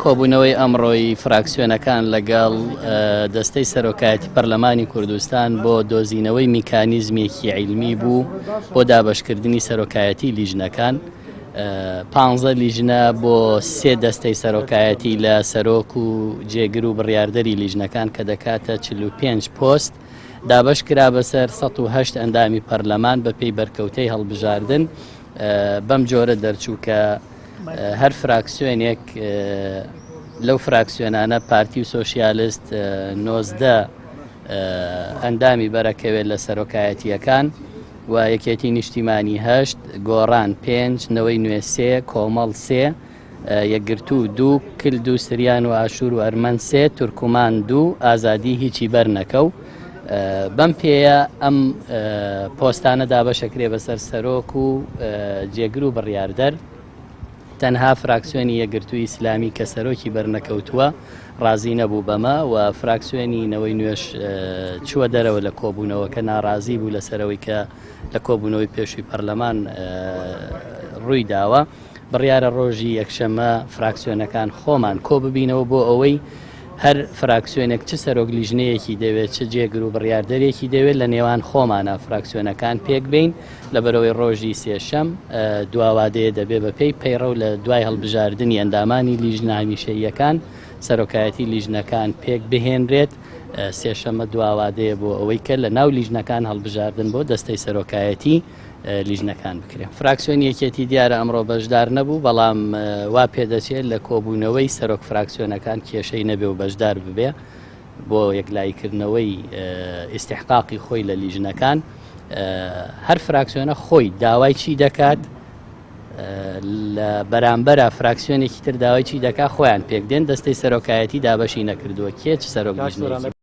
کۆبوونەوەی ئەمڕۆی فراکسیۆنەکان لەگەڵ دەستەی سەرۆکایەتی پەرلەمانی کوردستان بۆ دۆزینەوەی میکانیزمێکی عیلمی بوو بۆ دابەشکردنی سەرۆکایەتی لیژنەکان. پانزە لیژنە بۆ سێ دەستەی سەرۆکایەتی لە سەرۆک و جێگر و بڕیاردەری لیژنەکان کە دەکاتە 45 پۆست دابەش کرا بەسەر 108 ئەندامی پەرلەمان بە پێی بەرکەوتەی هەڵبژاردن بەم جۆرە دەرچوو کە هەر فراکسیۆنێک لەو فراکسیۆنانە پارتی و سۆسیالست 19 ئەندامی بەرەکەوێت لە سەرۆکایەتیەکان و یەکێتی نیشتیمانی هەشت، گۆڕان پێنج، نەوەی نوێ سێ، کۆمەڵ سێ، یەکگرتوو دوو، کلد و سریان و ئاشوور و ئەرمەن سێ، تورکمان دوو، ئازادی هیچی بەرنەکەو. بەم پێیە ئەم پۆستانە دابەشەکرێ بەسەر سەرۆک و جێگر و بڕیاردەر. تەنها فراکسیۆنی یەکگرتووی ئیسلامی کە سەرۆکی بەرنەکەوتووە ڕازی نەبوو بەمە و فراکسیۆنی نەوەی نوێش چووە دەرەوە لە کۆبوونەوەکە ناڕازی بوو لەسەرەوەی کە لە کۆبوونەوەی پێشووی پەرلەمان ڕووی داوە. بڕیارە ڕۆژی یەکشەممە فراکسیۆنەکان خۆمان کۆ ببینەوە بۆ ئەوەی هەر فراکسیۆنێک چ سەرۆک لیژنەیەکی دەوێت چ جێگر و بڕیاردەرێکی دەوێت لە نێوان خۆمانە فراکسیۆنەکان پێک بین لەبەرئەوەی ڕۆژی سێشەم دوا وادەیە دەبێ بە پێی پەیڕەو لە دوای هەڵبژاردنی ئەندامانی لیژنە هەمیشەییەکان سەرۆکایەتی لیژنەکان پێک بهێنرێت سێشەمە دوا وادەیە بۆ ئەوەی کە لە ناو لیژنەکان هەڵبژاردن بۆ دەستەی سەرۆکایەتی لیژنەکان بکرێن. فراکسیۆنی یەکێتی دیارە ئەمڕۆ بەشدار نەبوو، بەڵام وا پێدەچێت لە کۆبوونەوەی سەرۆک فراکسیۆنەکان کێشەی نەبێ و بەشدار ببێ بۆ یەکلاییکردنەوەی ئیستحقاقی خۆی لە لیژنەکان. هەر فراکسیۆنە خۆی داوای چی دەکات لە بەرامبەرە فراکسیۆنێکی تر داوای چی دەکات خۆیان پێک دێن دەستەی سەرۆکایەتی دابەشی نەکردووە کێ چ سەرۆک لیژنەیەکی.